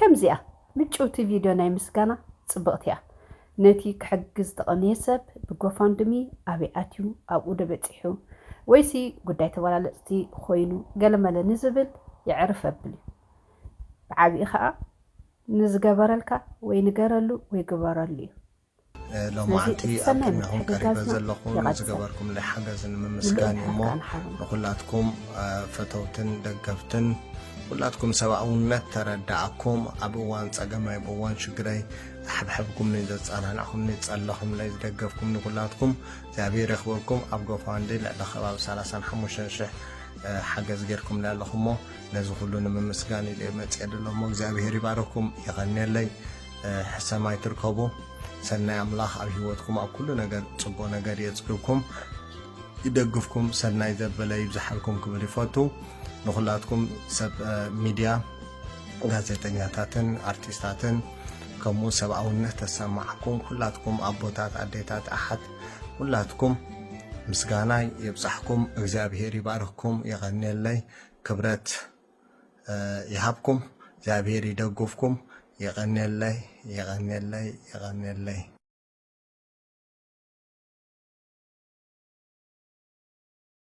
ከምዚኣ ምጭውቲ ቪድዮ ናይ ምስጋና ጽብቕቲ እያ። ነቲ ክሕግዝ ዝጠቐመየ ሰብ ብጎፋንድሚ ኣበይ ኣትዩ፣ ኣብኡ ዶ በጺሑ፣ ወይሲ ጉዳይ ተበላለጽቲ ኮይኑ ገለመለ ንዝብል የዕርፍ ኣብል እዩ። ብዓቢኡ ኸኣ ንዝገበረልካ ወይ ንገረሉ ወይ ግበረሉ እዩ። ሎማዓንቲ ኣብ ቅድሚኹም ቀሪበ ዘለኹ ንዝገበርኩም ሓገዝ ንምምስጋን እሞ ንኹላትኩም ፈተውትን ደገፍትን ኩላትኩም ሰብኣውነት ተረዳኣኩም ኣብ እዋን ጸገማይ ብእዋን ሽግረይ ኣሕብሐብኩምኒ ዘጸናናዕኩምኒ ጸለኹምለይ ዝደገፍኩምኒ ኩላትኩም እግዚኣብሔር የኽብርኩም። ኣብ ጎፋንዲ ልዕሊ ከባቢ ሰላሳን ሓሙሽተን ሽሕ ሓገዝ ጌርኩምኒ ኣለኹሞ ነዚ ኩሉ ንምምስጋን ኢለ መፅየ ደሎ እሞ እግዚኣብሔር ይባረኩም። የቐንየለይ። ሕሰማይ ትርከቡ ሰናይ ኣምላኽ ኣብ ህይወትኩም ኣብ ኩሉ ነገር ፅቡቅ ነገር የፅግብኩም ይደግፍኩም ሰናይ ዘበለ ይብዝሓልኩም ክብል ይፈቱ። ንኩላትኩም ሰብ ሚድያ ጋዜጠኛታትን ኣርቲስታትን ከምኡ ሰብኣውነት ተሰማዕኩም ኩላትኩም ኣቦታት ኣዴታት ኣሓት ኩላትኩም ምስጋናይ የብጻሕኩም። እግዚኣብሔር ይባርክኩም። የቐንየለይ። ክብረት ይሃብኩም። እግዚኣብሔር ይደግፍኩም። የቐንየለይ። የቐንየለይ። የቐንየለይ።